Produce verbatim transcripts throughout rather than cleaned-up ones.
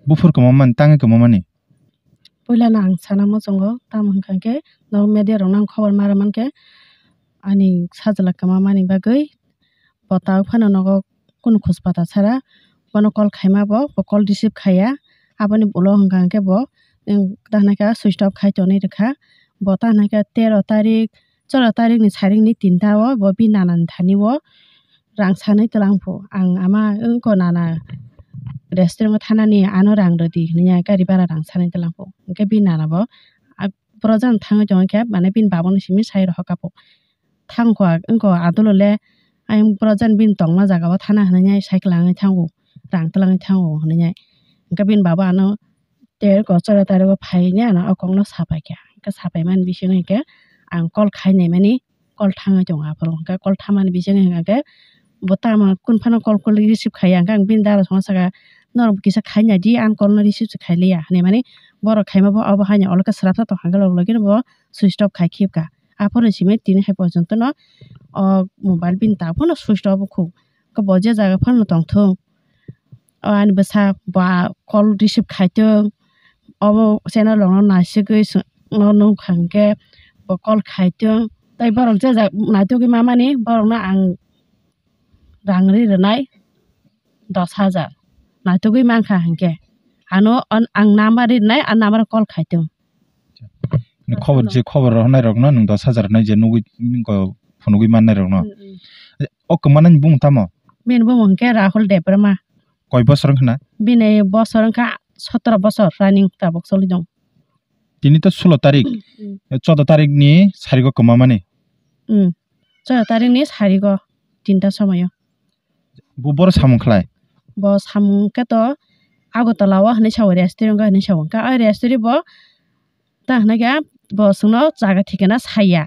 Buphur kwmamani, tangwi kwmamani? Puila no ang sana muchungo, tamo hwnkha khe norok media rok no ang khobor ma rwmani khe ani sajla kwmamani bagwi bo ta phano nogo kunu khuspata sara, bono call khaima bo, bo call receive khaiya, aboni ulo hwnkha khe bo, em, tahna khe switch off khai tonwi rwkha, bo tahna khe tero tarik, choro tarik ni sarik ni tinta o bo bini nana ni thani o rang sanwi twlang phu. Ang ama wngko nana restaurant o thanani ano rang rwdi hwnwi gari bhara rang sanwi twlang phu. Hwnkhe bini nana bo, a, borok jani thangwi tongkhe mane bini baba no simi sai rohor kha phu. Thangkho wngkho adolo le ayang borok jani bini tongma jaga o thana hwnwi sai kwlangwi thango, rang twlangwi thango hwnwi. Hwnkhe bini baba ano Tei kochora tari o phai ni ano o kok no sapai kha. Hwnkhe sapai mani bisingo hwnkhe ang call khai nai mani call thangwi tongo aphuru. Hwnkhe call thamani bisingo hwnkhe bo tamo kun phano call call receive khaiya. Hwnkhe ang bini dara songno saka, "Norok kisa khai nai di, ang call no receive se khai liya," hinwi mani borok khaima bo obo haino olo khe swrapsa tong hwnkhe log logino bo switch off khai khibkha. Aphuru simi tini hai porjonto no o mobile bini ta phano switch off wngkhu. Khe bo je jaga phano tongthung. O ani bwsa ba call receive khaitwng. Obo channel rokno naisugwi sw-, no nukha hinkhe bo call khaitwng. Tei borok je ja-, naitugwi mamani borokno ang rang ri rwnai dos hajar. Naitugwi mankha hinkhe. Ano an-, ang number ri rwnai, a number o call khaitwng. Ni khobor, je khobor rok hwnai rok no nwng dos hajar hwnai je nugwi, nung ko phunugwi mannai rok no. Mm, mm. O kwmani bumung tamo? Bini bumung khe Rahul Debbarma. Koi bosor wngkha na? Bini bosor wngkha sotoro bosor running tabuk choli dong. Tini to sulo tarik, Mm, mm. Choudo tarik ni sarigo kwmamani? Mm. Choudo tarik ni sarigo tinta somoyo. Bo boro samung khlai? Bo samung khe to Agartala o hinwi sao, restaurant o hinwi sao. Hwnkhe o restaurant bo ta hinwi khe bo chwngno jaga thikena saiya.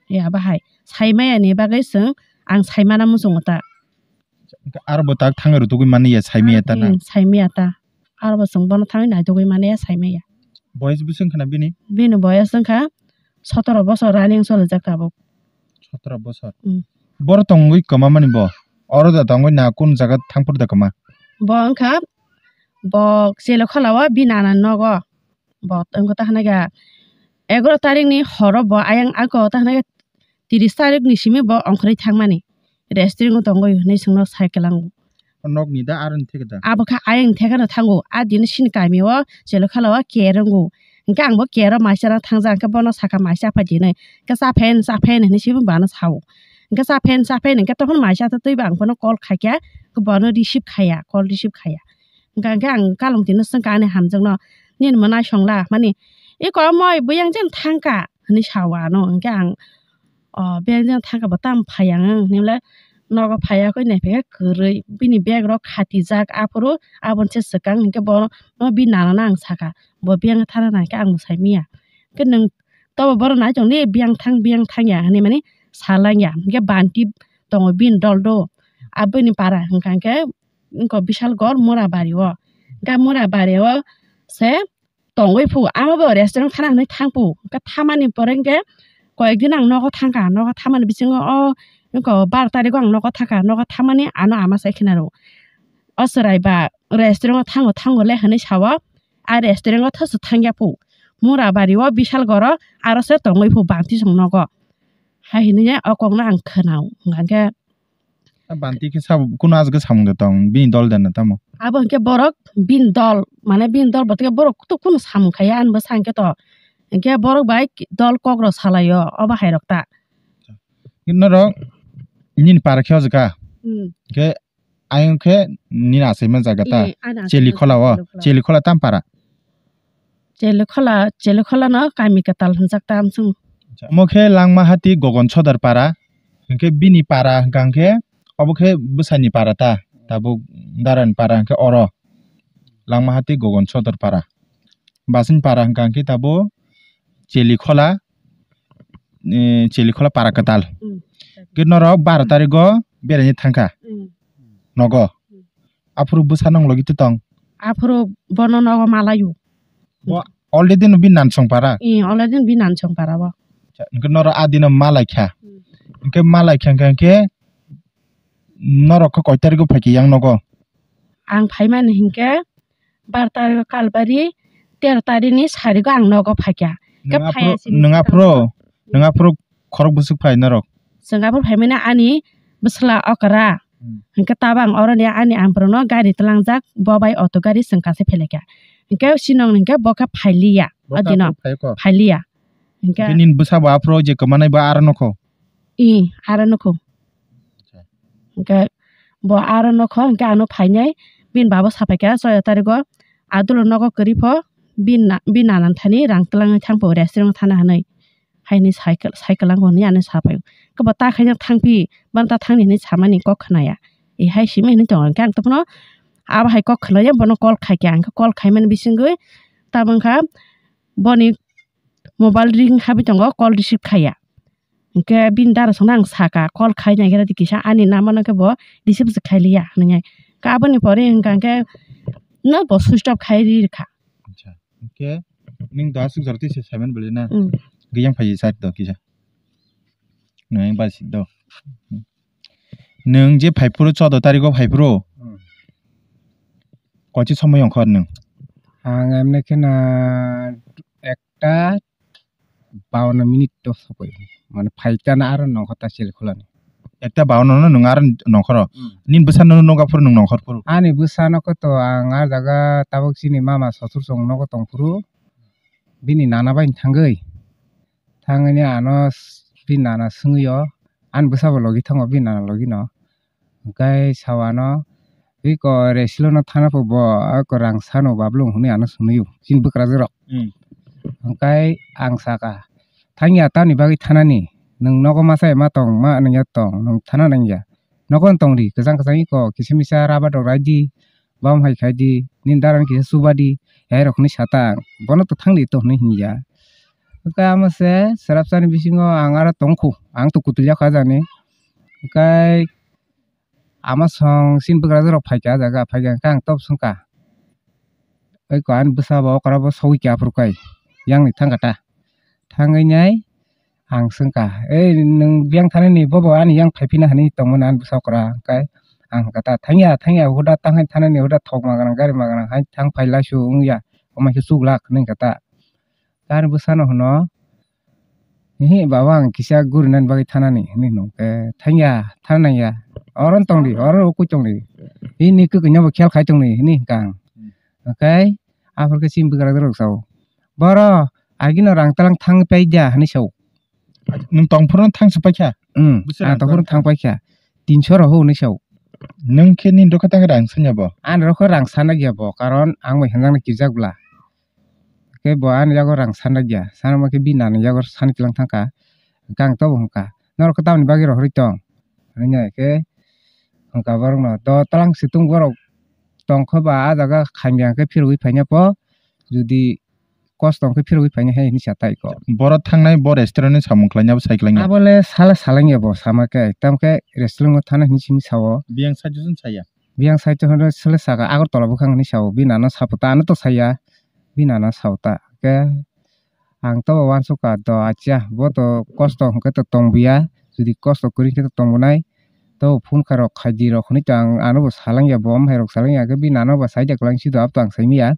Ya bahai sai maya ni bagwi chwng ang sai mana muchungo ta. Hwnkhe aro bo tak thangwi rwtugwi mani ya, sai maya ta na? Hmm, sai maya ta. Aro bo chwng bono thangwi naitugwi mani ya, sai maya. Boyes bwswk wngkha na bini? Bini boyes wngkha sotoro bosor running solijak tabuk. Sotoro bosor. Hmm. Boro tongwi kwma mani bo? Oro da tongwi na kun jaga thangphuru da kwma? Bo wngkha, bo Chelokhola o bini nana nogo. Bo wngkha ta hwnwi kha egaroh tarik ni horo bo ayang ako ta hwnwi kha tiris tarik ni simi bo ongkhorwi thangmani. Restaurant o tongwi hwnwi chwngno sai kwlango. O nokni da aroni theke da? Abo khe ayang thekeno thango. A dini sini kami o Chelokhola o care wngo. Hwnkhe ang bo care o maisa rang thangjak, hwnkhe bono sakha maisa aphai dinwi. Hwnkhe chaphen, chaphen hinwi simi bo ano sao. Hwnkhe chaphen, chaphen hwnkhe tophon maisa twi ba ang bono call khaikha, hwnkhe bono receive khaiya, call receive khaiya. Hwnkha hwnkhe ang kalong tino swngkha ani hamjakno, "Nini mo naisongla?" Mani, "Iko moi buyang jen thangkha," hinwi sao ano. Hwnkhe ang, "O, buyang jen thangkha bo tamo phaiya ang?" hinwi le, nogo phaiya khe naiphaikha kwrwi, bini bag rok khatijak aphuru, aboni se swkang hwnkhe bo, no bini nana no ang sakha, "Bo buyang thana nai khe ang bo sai manya." Hwnkhe nwng tobo bohrok nai tongdi, "Buyang thang, buyang thangya," hinwi mani salangya. Hwnkhe banti tongo bini dol do, aboni para hwnkha hwnkhe wngkha Bishalgarh Murabari o. Hwnkhe Murabari o se tongwi phu. Amo bo restaurant khana hwnwi thang phu. Hwnkhe thamani pore hwnkhe koyek din ang nogo thangkha. Nogo thamani bisingo o wngkha baro tarikgo ang nogo thangkha. Nogo thamani ano ama sai khna rw. O chwrai ba restaurant o thango, thango le hwnwi sao. A restaurant o thasu thangya phu. Murabari o Bishalgarh o aro se tongwi phu banti song nogo. Hai hwnwi o kokno ang khna o. Hwnkhe A banti khe sabo, kuno aswk samung de tong, bini dol de na tamo? Abo hwnkhe borok bini dol, mane bini dol bo tei borok to kuno samung khaiya ani bwsa hwnkhe to. Hwnkhe borok bai dol kok rok salaio, obo hai rok ta. Norok nini para khe o jaga? Hmm. Hwnkhe ayang khe nini achaima jaga ta? Eh, ani achaima Chelikhola o? Chelikhola. Chelikhola tam para? Chelikhola, Chelikhola no kami kwtal hwnjak ta amswng. Omo khe Langmahati Gogon Sodar para, hwnkhe bini para hwnkha hwnkhe obo khe bwsani para ta, tabuk darani para hwnkhe oro Langmahati Gogon Sodar para. Basini para hwnkha hwnkhe tabuk Chelikhola, eh, Chelikhola para kwtal. Hmm. Hwnkhe norok baro tarigo beraina thangkha Hmm. nogo. Hmm. Aphuru bwsa nong logi tong? Aphuru bono nogo malaio. Bo already no bini nansong para? Ee, already no bini nansong para bo. Hwnkhe norok a dino malaikha. Hmm. Hwnkhe malaikha hwnkhe, hwnkhe norok khe koi tarigo phaikha yang nogo? Ang phaimani hwnkhe bar tarikh kalbari, tero tarikh ni sarigo ang nogo phaikha. Nwng aphuru, phaiya sini nwng aphuru, nwng aphuru khorok bwswk phai norok? Chwng aphuru phaimani ani bwsla okra. Hmm. Hinkhe tabang oroni ani amborokno gari tlangjak, bo bai auto gari chwng kaisa phelaikha. Hinkhe sinong hinkhe bo khe phailiya, o dino phailiya. Hinkhe nini bwsa bo aphuru je kwmanai bo aro nokho? I, aro nokho. Acha. Hinkhe bo aro nokho, hinkhe ano phainai bini babo sapaikha, choi tarigo adulo nogo kwrwi pho bini na-, bini nanan thani rang twlangwi thangpho restaurant thana hinwi. Haini cycle, cycle ang hwnwi ano sapai. Khe bo ta khaina thangphi, banta thangni hinwi samani kok khnaya. E hai simi hinwi tongo, hinkhe ang tongphano abo hai kok khnaya, bono call khaikha, hinkhe call khaimani bisingwi tabangkha boni mobile ring habi tongo, call receive khaiya. Hinkhe bini dara songno ang saka, call khai naikhera di kisa, ani number no khe bo receive se khailiya hinwi. Khe aboni pore hinkha hinkhe no bo switch off khai ri rwkha. Acha. Hinkhe nwng da aswk jora twi se saiman bwlwi na? Hmm. Giyang phai side do kisa. Nwng bai side do. Nwng je phai phuru, choudo tarikh o phai phuru? Hmm. Kochi somoi ongkhor nwng? Ang emne khe na ekta bawanno minute o sokoi. Mane phaikha na aro nongkhor ta chel khulani. Ekta bawanno no nwng aro nongkhoro? Hmm. Nini bwsa no nokha phuru nwng nongkhor phuru? Ani bwsa no khe to ang a jaga tabuk chini mama sotur song nogo tong phuru. Bini nana bai thangwi. Thangwi ano s-, bini nana swngwi o. Ani bwsa bo logi thango bini nana logi no. Hwnkhe sao ano, "Iko restaurant no thana pho bo, ako rang sano bablong," hwnwi ano swnwi o, chini bwkrajwk rok. Hmm. Hwnkhe ang saka, "Thangya tamni bagwi thanani? Nwng nogo masa ma tong, ma nangya tong, nwng thana nangya. Nogo tong di, kwchang kwchang iko kisa misa rubber rok rai di, bam hai khai di, nini dara no kisa chuba di," hai rok hwnwi sata ang, "Bono to thang di to," hwnwi hinya. Hwnkhe amo se swrapsani bisingo ang aro tongkhu, ang to kutulya kha jani. Hwnkhe ama song chini bwkrajwk rok phaikha, ah jaga phaikha, hwnkhe ang tob swngkha. Oi ko ani bwsa bo okra bo sogwi khe aphuru kai, yang ni thangkha ta. Thangwi nai ang swngkha, "Ei, nwng biyang thanani bobo ani yang phaiphina?" hwnwi tongmani ani bwsa okra. Hwnkhe ang hwnkha ta, "Thangya, thangya, huda tang hai thanani, huda thok ma gwnang, gari ma gwnang hai thang phai laisu wngya, omo khe chuklak," hwnwi hwnkha ta. Tei ani bwsano hwno, "Hihi, baba, ang kisa gurinani bagwi thanani," hwnwi hwno. Hwnkhe, "Thangya, thana nangya. Oro tongdi, oro ukui tongdi. Bini kwkwi no bo khel khai tongdi," hwnwi hwnkha ang. Hwnkhe, aphuru khe chini bwkrajwk rok sao, "Boro, agino rang talang thang pai da," hwnwi sao. Nwng tongphuru thang se paikha? Hmm, bwswk ang rang tongphuru thang paikha. "Tinso roho," hwnwi sao. Nwng khe nini rokha tang rang sanya bo? Ani rokha rang sana gya bo, karon ang bai hwnjaknai kirjak bwla. Khe bo ani yago rang sana gya, sana ma khe bini nana yago sani tlang thangkha. Hwnkhe ang tobo hwnkha, "Norok khe tamni bagwi rohorwi tong?" hwnwi khe hwnkha borokno, "To talang si tung borok tongkha ba, ah jaga khamya hwnkhe phirogwi phaina pho, jodi kosto hwnkhe phirogwi phaina hai," hwnwi sa tai kok. Borok thangnai bo restaurant ni samung khlainai abo sai khlainai? Abo le sala salangya bo sama khe, tamo khe restaurant o thana hinwi simi sao. Biyang side o chwng saya? Biyang side o hwnwi sele saka Agartala bwkhang hinwi sao, bini nana sapo ta, ano to saya, bini nana sao ta. Khe ang to uansukha to, acha, bo to kosto hwnkhe to tongbuya, jodi kosto kwrwi khe to tongbu nai, to phone kha rok khai di rok hwnwi to ang ano bo salangya, bo hamhai rok salangya, khe bini nana bo saida kwlangsi do, abo to ang saimanya.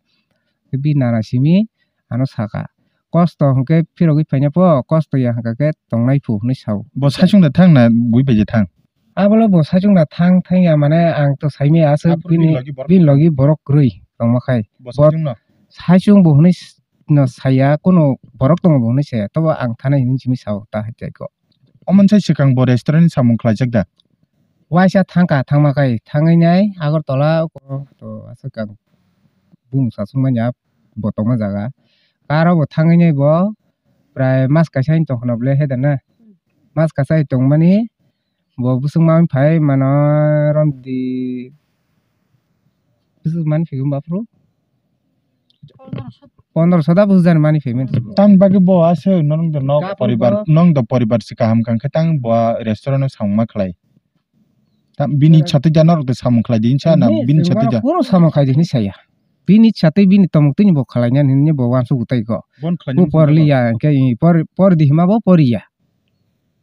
Khe bini nana simi ano saka, "Kosto hwnkhe phirogwi phaina pho, kosto ya hwnkha khe tongnai phu," hwnwi sao. Bo saichung da thang na bui bai je thang? Abo le bo saichung da thang thang ya, mane ang to saimanya aswk. Aphuru bini, bini logi borok bini logi borok kwrwi tongma khai. Bo saichung no? Saichung bo hwnwi s-, no saya, kuno borok tongo bo hwnwi saya, tobo ang thana hinwi simi sao ta hai tai kok. Omo sai swkang bo restaurant ni samung khlaijak da? Waisa thangkha, thangma khai thangwi nai Agartala o to aswk ang bumung sasung manya bo tongma jaga. Karo bo thangwi nai bo prai mas kaisa hin tongkhna bole he da na. Mas kaisa hin tongmani bo bwswk ma phai mano romdi bwswk man phigwi baphuru. Pondroso da bwswk jani mani payment. Tamni bagwi bo aswk norok da nok poribar, nok da poribar se kaham kang khe tang bo restaurant o samung ma khlai. Tam bini satwi da norok da samung khlai di hinsa na bini satwi da? Kuno samung khlai di hinwi saya. Bini satwi bini tomok twi ni bo khlai nani hinwi bo uansuk tai ko. Bon khlai nani. Porli ya hwnkhe i por, por di hima bo pori ya.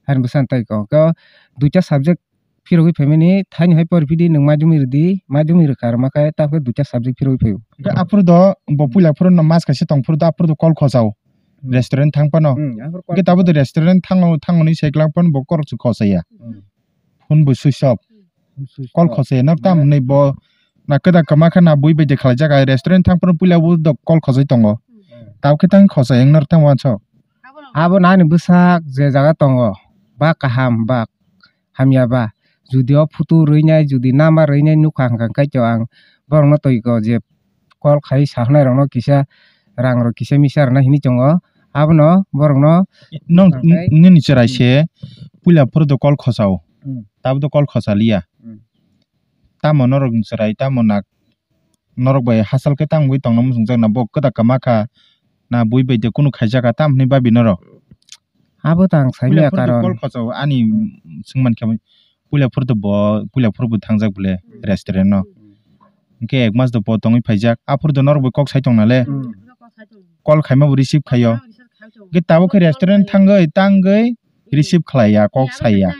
Hani bwswk tai ko. Ko duita subject phirogwi phaimani thaini hai pori phidi nwng madhyamik rwdi, madhyamik rwkha rwma khe ta khe duita subject phirogwi phaio. Hwnkhe aphuru do bo puila phuru no mas kaisa tong phuru do aphuru do kol khosao Hmm. restaurant thang phano. Hmm, aphuru kol Hwnkhe tabuk do restaurant thango, thango ni sai kwlang phano bo korok se khosaya. Hmm. Phone bo switch off. Phone switch Kol off. khosaya no tam Mane hwnwi bo na kwda kwma khe na bui bai de khlai jaga restaurant thang phano puila bo do kol khosai tongo. Hmm. Tabuk khe tang khosai wng nor tang wansok. Abo nani bwsak je jaga tongo, ba kaham ba hamya ba, judi o photo rwinai, judi number rwinai nukha hwnkha khe to ang borokno twi ko je call khai sahwnai rokno kisa rang rok kisa misa rwna hinwi tongo, abono borokno Nong Nang khai- nini chwrai se puila phuru do call khosao, Hmm. tabuk do call khosa liya. Hmm. Tamo norok ni chwrai tamo nak norok bai hachal khe tangwi tongna muchungjak na bo kwda kwma kha na bui bai de kunu khaijak kha tam hwnwi babi norok. Abo tang sai Puila maya phuru do karon. Call khosao ani swngman khe puila phuru do bo puila phuru bo thangjak bole restaurant no. Hwnkhe ek mas do bo tongwi phaijak aphuru do norok bai kok sai tong nale. Hmm. Call khaima bo receive khaio. Hwnkhe tabuk khe restaurant thangwi tangwi receive khlaiya kok saiya.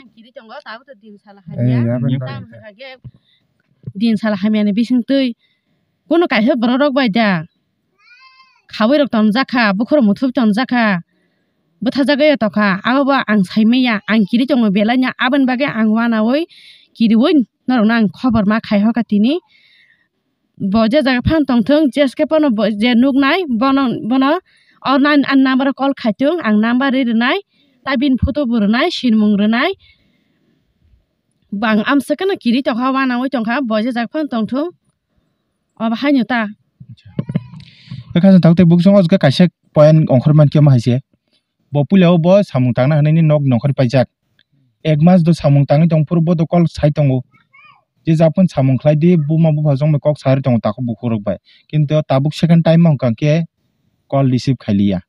Ei, abo ni bagwi. Din sal hamya ni bising twi kuno kaisa borok rok bai da khaui rok tonjak kha, bukhuk rok muthub tonjak kha, bwthajagwi tokha, abo bo ang sai manya, ang kiri tongo belai no, aboni bagwi ang uanaui kiriui norok no ang khobor ma khai hoka tini. Bo je jaga phano tongthung, jeske phano bo je nuknai bono, bono or nine ani number o call khaitung, ang number ri rwnai, ta bini photo bo rwnai, sinimung rwnai. Bang amswk kheno kiri tokha, uanaui tongkha, bo je jaga phano tongthung. Obo haino ta. Khe khasing tabuk tei bukchung o jaga kaisa point ongkhor mankhe omo hai se. Bo puila o bo samung tangna hwnwi nok nongkhor paijak. Ek mas do samung tangwi tong phuru bo do call sai tongo. Je ja phone samung khlai di buma bupha jong bai kok sai tongo takhuk bukhuk rok bai. Kintu tabuk second time o hwnkha khe call receive khai liya.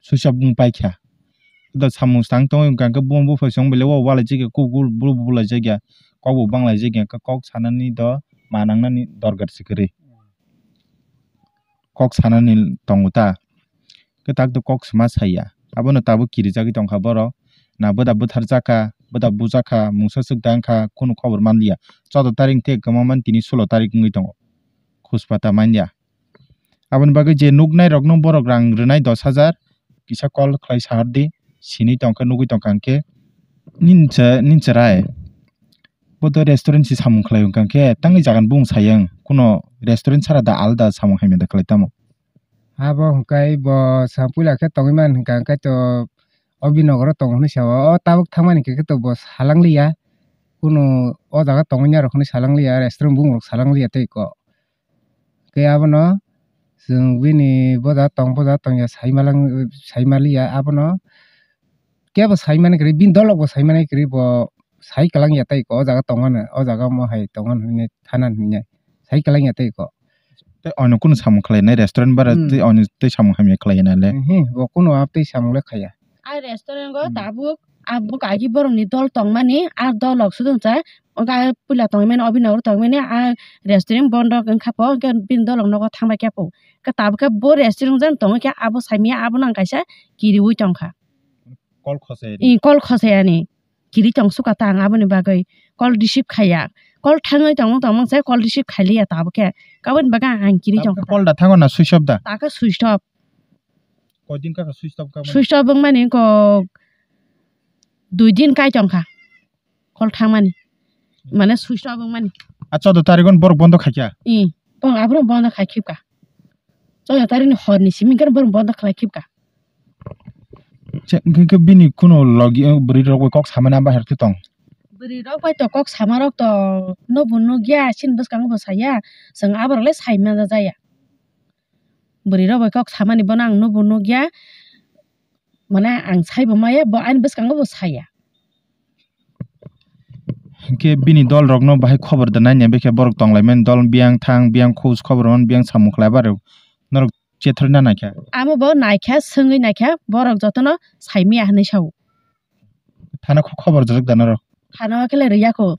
Switch off wng paikha. Da samung tang tongwi hwnkha khe buma bupha song belai o walai jagya kukur bulu bulu lai jagya kok bo bang lai jagya kok sanani do ma nangnani dorkar se kwrwi. Kok sanani tongo ta. Kwtak do kok se ma saya. Abono tabuk kirijagwi tongkha borok. Na bwda bwtharjakha, bwda bujakha, mungsa swk da wngkha, kunu khobor manliya. Choudo tarik tei kwmamani tini sulo tarik wngwi tongo. Khuspata manya. Aboni bagwi je nuknai rokno borok rang rwnai dos hajar, kisa call khlai sahordi, sinwi tongkha, nugwi tongkha hwnkhe, ninsa, ninsa rai. Bo to restaurant se samung khlai wngkha hwnkhe, tangwi jagan bung sayang, kuno restaurant sara da alda samung hamya da khlai tamo? Abo hwnkhe bo sa puila khe tongwi man hwnkha hwnkhe to o bini nokoro tongo hwnwi sa o, o tabuk thangmani hwnkhe to bo salangliya, kuno o jaga tongwi narwk hwnwi salangliya, restaurant bung rok salangliya tei ko. Khe abono chwng bini boda tong, boda tongya saimalang, saimaliya abono. Kebo saimani kwrwi, bini dolokbo saimani kwrwi, bo sai kwlangya tei ko, o jaga tongmano, o jaga omo hai tongmani hwnwi thana hwnwi sai kwlangya tei ko. Tei ono kunu samung khlainai restaurant bara Hmm. tei ono tei samung hamya khlaiya nai le. Ehe, bo kunu a tei samung le khaiya. A restaurant o Hmm. tabuk a bwk agi borokni dol tongmani, a dolok sudung cha, o ga puila tongmani, o bini nokro tongmani, a restaurant bondo wngkha po, hwnkhe bini dolok nogo thangbai khe po. Khe tabuk khe bo restaurant jang tongwi khe abo saimanya abono ang kaisa kiriui tongkha. Call khosai. Ih, call khosai ani. Kiri tong suka ta ang aboni bagwi. Call receive khaiya. Call thangwi tongmung tongmung se call receive khailiya tabuk khe. Aboni bagwi ang kiri tong. Tabuk khe call da thango na switch off da? Ta khe switch off. Koi din kha switch off kha mani? Switch off wngmani kok dui din kai tongkha. Call thangmani. Mane switch off wngmani. A choudo tarik on borok bondo khaikha? Ih, tong aphuru bondo khai khibka. Choudo tarik ni hor ni simi khe borok bondo khlai khibka. Che, hwnkhe khe bini kuno logi, eh, bwrwi rok bai kok samani abo hai rok tong? Bwrwi rok bai to kok sama rok to nobo nukya, chini bwskango bo saya, chwng aborok le saimanya jaya. Bwrwi rok bai kok samani bono ang nobo nukya, mane ang saibo maya, bo ani bwskango bo saya. Hwnkhe bini dol rokno bahai khobor da nai nai, bekhe borok tong lai mani, dol biyang thang, biyang khus, khobor man, biyang samung khlai bai rok, norok chethorna naikha. Amo bo naikha, swngwi naikha, borok jotono saimaya hinwi sao. Thana kho-, khobor rwjak da norok? Thana o khe le rwya kho.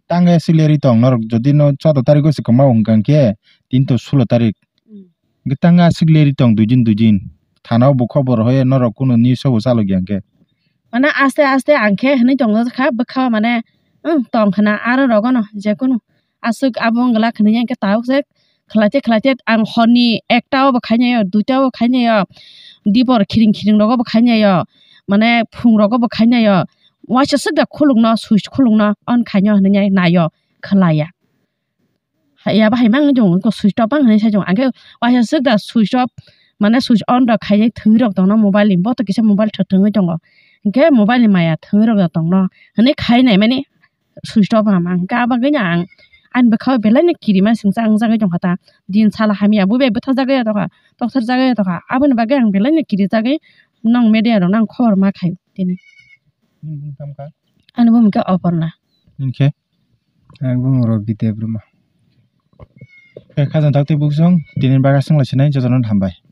Tang aswk le ri tong norok, jodi no choudo tariko se kwma wngkha hwnkhe, tini to sulo tarik. Hmm. Hwnkhe tang aswk le ri tong dui din, dui din. Thana o bo khobor hoye norok kuno news o bo chalokya hwnkhe. Mane aste aste ang khe hinwi tongjakha bwkha o mane, hmm, tong khna aro rogono jekunu aswk abo wng glak hinwi ang khe tabuk se khlaite khlaite ang horni ekta o bo khainai o, duita o bo khainai o, dibor khiring khiring rogo bo khainai o, mane phung rogo bo khainai o, waisa swk da khulukno switch khulukno on khainai o hinwi naio khlaiya. Haiya bahai mang wngwi tongo, switch off bang hinwi sai tongo. Ang khe waisa swk da switch off, mane switch on rok khainai thwngwi rok tongno mobile ni, bo to kisa mobile thwngwi tongo. Hinkhe mobile ni maya thwngwi rok tongno hinwi khainai mani switch off ham. Ang khe a bagwino ang ani bwkha o belai no kirima singcha wngjagwi tongkha ta. Din sal hamya, bo bai bwthajagwi tongkha, tokthar jagwi tongkha. Aboni bagwi ang belai no kirijagwi nong media rok no ang khobor ma khai tini. Nini bumung tamo kha? Ani bumung khe Oporna. Nini khe? Ang bumung Robi Debbarma. Khe khajang taktwi buksong tini bagwi swnglaisini jotono hambai.